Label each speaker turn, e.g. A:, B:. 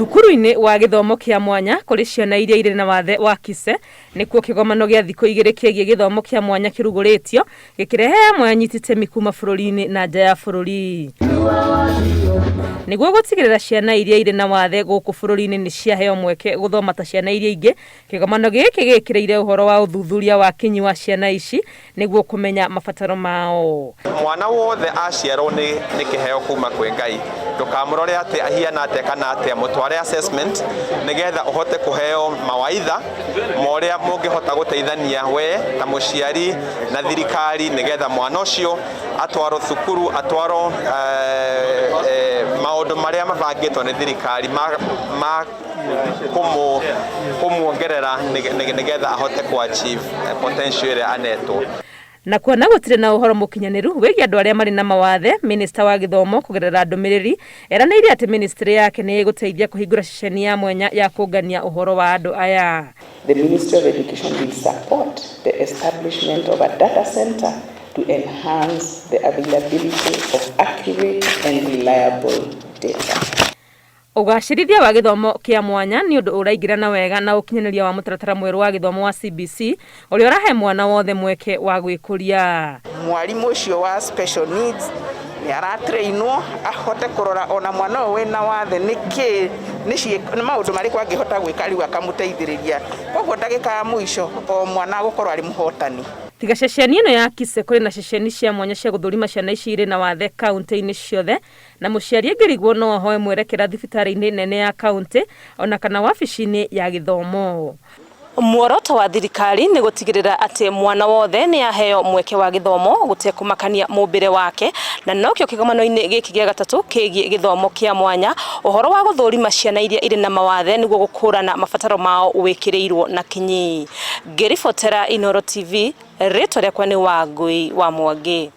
A: Thukuru-inĩ wa gĩthomo kĩa mwanya kũrĩ ciana iria irĩ na wathe wa KISE nĩkuo kĩgomano gĩa thikũ igĩrĩ kĩgiĩ gĩthomo kĩa mwanya kĩrugũrĩtio gĩkĩrehe amwe anyiti itemi kuma bũrũri-inĩ na nja ya bũrũri. Nĩguo gũtigĩrĩra ciana iria irĩ na wathe gũkũ bũrũri-inĩ nĩ ciaheo mweke gũthoma ta ciana iria ingĩ, kĩgomano gĩkĩ gĩkĩrĩire ũhoro wa ũthuthuria wa kinyi wa ciana ici nĩguo kũmenya mabataro mao.
B: Mwana wothe aciarwo nĩ nĩ kĩheo kuma kwĩ Ngai. Ndũkamũrore atĩ ahiana atĩa kana atĩa, mũtware assessment nĩgetha ũhote kũheo mawaitha ma ũrĩa mũngĩhota gũteithania we ta mũciari na thirikari nĩgetha mwana ũcio atwarwo cukuru, atwarwo eh, eh, maũndũ marĩa mabangĩtwo nĩ thirikari ma, ma kũmuongerera nĩgetha ahote kũ achieve potential ĩrĩa anetwo.
A: Na kuona gũtirĩ na ũhoro mũkinyanĩru wĩgiĩ andũ arĩa marĩ na mawathe, Minista wa Gĩthomo kũgerera ndũmĩrĩri eranĩire atĩ ministry yake nĩ ĩgũteithia kũhingũra ceceni ya mwanya ya kũngania ũhoro wa andũ aya.
C: The Ministry of Education will support the establishment of a data center to enhance the availability of accurate and reliable data.
A: Ũgacĩrithia wa gĩthomo kĩa mwanya nĩ ũndũ ũraingĩrana wega na ũkinyanĩria wa mũtaratara mwerũ wa gĩthomo wa CBC ũrĩa ũrahe mwana wothe mweke wa gwĩkũria.
C: Mwarimũ ũcio wa special needs nĩ aratrainwo ahote kũrora ona mwana ũyũ wĩna wathe nĩkĩ nĩ maũndũ marĩkũ angĩhota gwĩka rĩu akamũteithĩrĩria. Koguo ndagĩka ya mũico o mwana agũkorwo arĩ mũhotani.
A: Tiga ceceni ĩno ya KISE kũrĩ na ceceni cia mwanya cia gũthũrima ciana ici irĩ na wathe kauntĩ-inĩ ciothe Na mũciari angĩrigwo no ahoe mwerekera thibitarĩ-inĩ nene ya kauntĩ ona kana wabici-inĩ ya gĩthomo. Muoroto wa thirikari nĩ gũtigĩrĩra atĩ mwana wothe nĩ aheo mweke wa gĩthomo gũtekũmakania mũmbĩre wake, na nokĩo kĩgomano-inĩ gĩkĩ gĩa gatatũ kĩgiĩ gĩthomo kĩa mwanya, ũhoro wa gũthũrima ciana iria irĩ na mawathe nĩguo gũkũrana mabataro mao wĩkĩrĩirwo na kinyi. Ngĩribotera Inooro TV, rĩtwa rĩakwa nĩ Wangũi wa Mwangi.